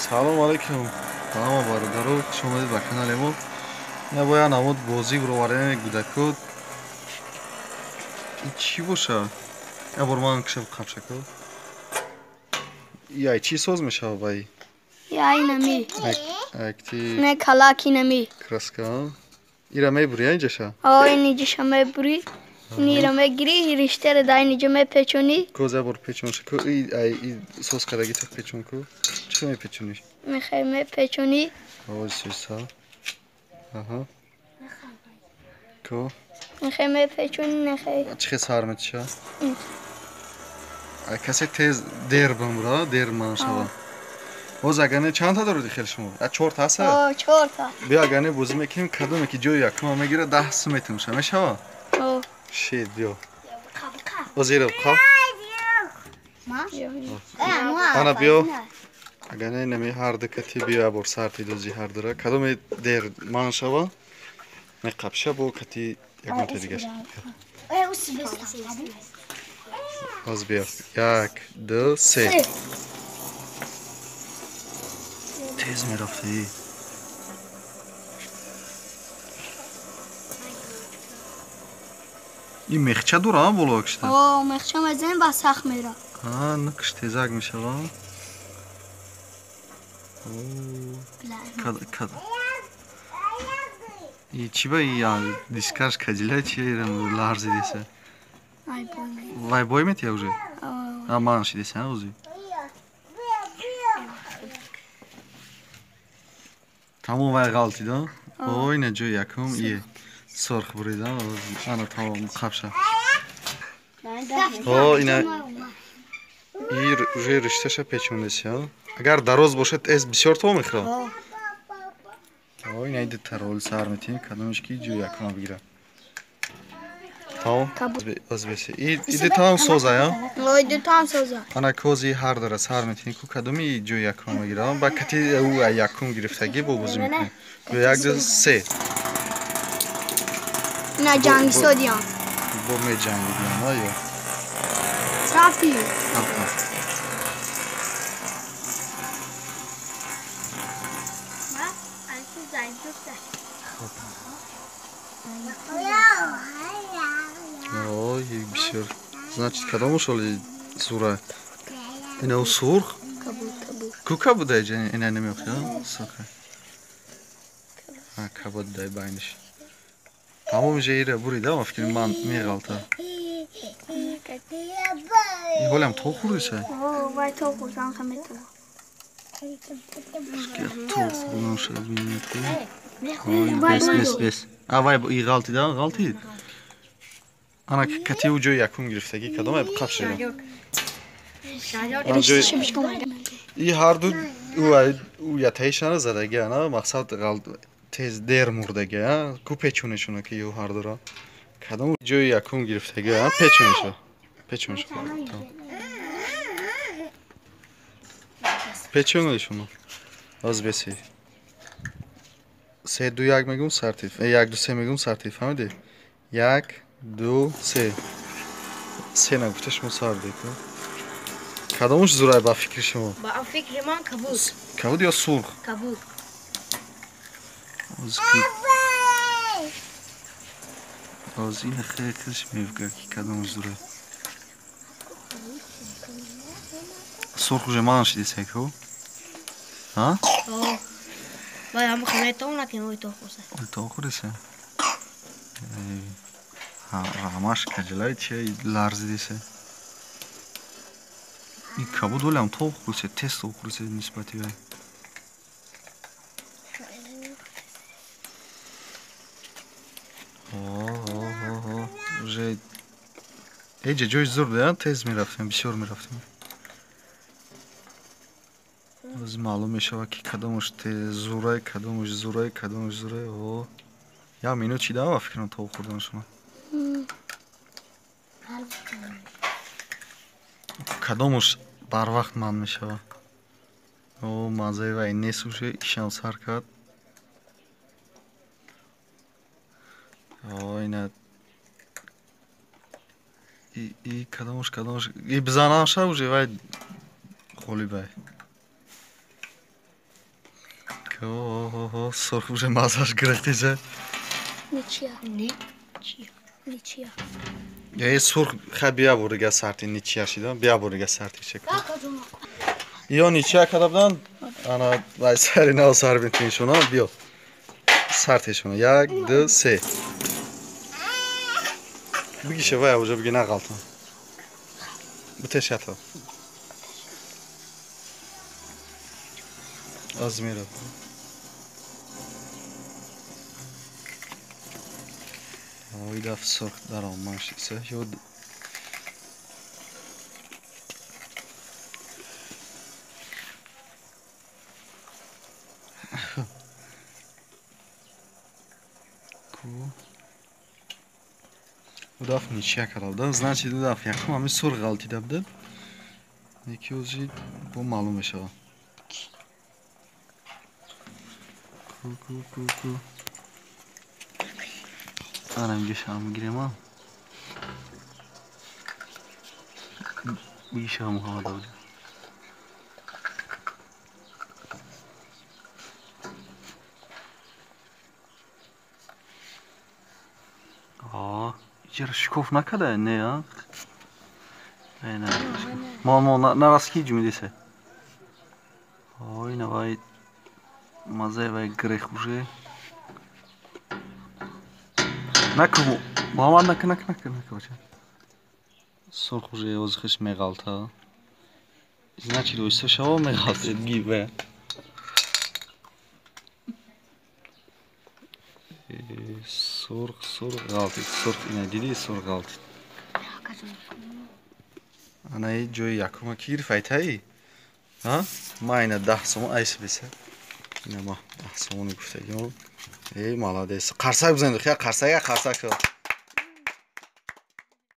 Салом алейкум ҳама бародаро, хуш омадед ба канали мо. Ина бояд намуд бозӣ бировардани кӯдакот. Ин чӣ боша? Я бор ман кишам қапшако. Яй чӣ соз мешава баи? Яй нами. Акти Не калаки нами. Краска. Ира мебури инҷаша? О, инҷаша мебури. Нира мегири, риштаро дар инҷа мепечонӣ. Коз я бор печонша ко и ай и соз кардаги та печон ко. Чӣ мепечонӣ? Мехай мепечонӣ. О, сиса. Аҳа. Ко? Мехай мепечонӣ, нехай. Чӣ сар метиша? Ай касе тез дер бимра, дер ман шава. Боз агар не чанд та доред хел шумо? А 4 та ҳаст? О, 4 та. Биё агар не бозӣ мекунем, кадоме ки ҷои якума мегирад 10 сум метумша, мешава? О. Шит, биё. Озира қап. Ана биё. Агар не нами ҳар ду кати биё бор сарти дозӣ ҳар дура. Кадоме дер ман шава? Меқапша бо кати ягон та дигаш. Оз биё. 1 2 3. Тез мерафтӣ. Ин мехча дора боло кишта? О, мехча мезанем ба сахт мера. А, нукш тезак мешава. Кад кад. И чӣ ба я дискаш кадила чи ларзидеса? Ай бой. Вай бой метия уже? А ман шидеса узи. Тамом вай ғалтида? Ой, на ҷои якум ие. Сурх бурида, ана тамом қапша. О, ина и уже ришташа печондеся. Агар дароз бошад, эс бисёр то мехӯрад. О, ина иди тарол сар метим, кадомиш ки ҷои якума бигирад. Тамом? Озбеси. Иди тамом соза, я? О, иди тамом соза. Ана кози ҳар дора сар метим, ку кадоми ҷои якума мегирад. Ба кати ӯ якум гирифтагӣ бо бозӣ мекунем. 1 2 3. На ҷанги содиям. Бо меҷангидиям, а ё? Рафти. Ой, бисёр. Значит, кадомаш оли зура? Ина у сурх? Кабуд, кабуд. Ку кабуд ай ҷа ина намеохи, а? Сурх. А, кабуд дай байниш. Тамом же ира бурида, ма фикр ман меғалта. И ҳолам то хӯрдиса? О, вай то хӯрдан хаметова. То хӯрдан шад бинед. Ой, бес, бес, бес. А вай и ғалтида, ғалтид. Ана кати ӯ ҷои якум гирифтагӣ кадом ай қапшида. И ҳар ду ӯ ятаишана задаги, ана мақсад тез дер мурдаги, а ку печонешона ки ю ҳар дура. Кадом ҷои якум гирифтагӣ, а печонеша. Печонеша. Печонешона. Оз беси. 3 2 1 мегум сартиф. 1 2 3 мегум сартиф, фаҳмидӣ? 1 2 3. Се нагуфта шумо сар дед. Кадомаш зурай ба фикри шумо? Ба фикри ман кабуд. Кабуд ё сурх? Кабуд. Оз ина хеле хелш мефга ки кадомаш зурай. Сурх уже ман шиди секо? Ҳа? О. Вай ҳам хаметон ки ой то хӯса. Ой то хӯреса. Рамаш каҷалай чи ларзидисе. И кабуд олам то хӯрсе, тез то хӯрсе нисбати вай. О, уже эҷа ҷои зур буда, тез мерафтем, бисёр мерафтем. Оз маълум мешавад ки кадомаш зурай, кадомаш зурай, кадомаш зурай. О, як минут чи дама фикрам то хӯрдан шумо. Кадомаш барвақт ман мешавад. О, маззаи вай нест уже, ишам сар кард. О, ина и кадомаш кадомаш и бизанамша уже вай ғолибай. Сурх уже мазаш гирифтизе. Ничья. Ничья. Ничья. Е сурх ха бия бурига сарти ничья шида, бия бурига сарти шекл. Ё ничья када будан? Ана вай сари нав сар битиншуна биё. Сартишуна 1 2 3. Бигише вай уже биги нағалтан. Битешата. Аз мера. Ой даф сурх даромаш иса ёд. Ку. Удаф ничья карда. Значит, удаф якум ҳами сурх ғалтида буда. Неки ӯзи бо маълум мешавад. Ку ку ку ку. Анам гирема. Бигиша Муҳаммад Авҷа. Иҷара шикоф накарда не а? Не, не. Мо нараски ҷумидисе. Ой, навай мазаи вай грех уже. Наку, Муҳаммад наку, наку, наку, наку, бача. Сурх уже озихиш меғалта. Значит, оиста шава меғалта, гибе. Сурх, сурх ғалтид, сурх ина диди, сурх ғалтид. Ана и ҷои якума ки гирифт айтаи? Ҳа? Ма ина 10 сомон айс биса. Ина ма 10 сомони гуфтагиам. Эй, молодец. Қарсак бизанед, хия қарсак, қарсак.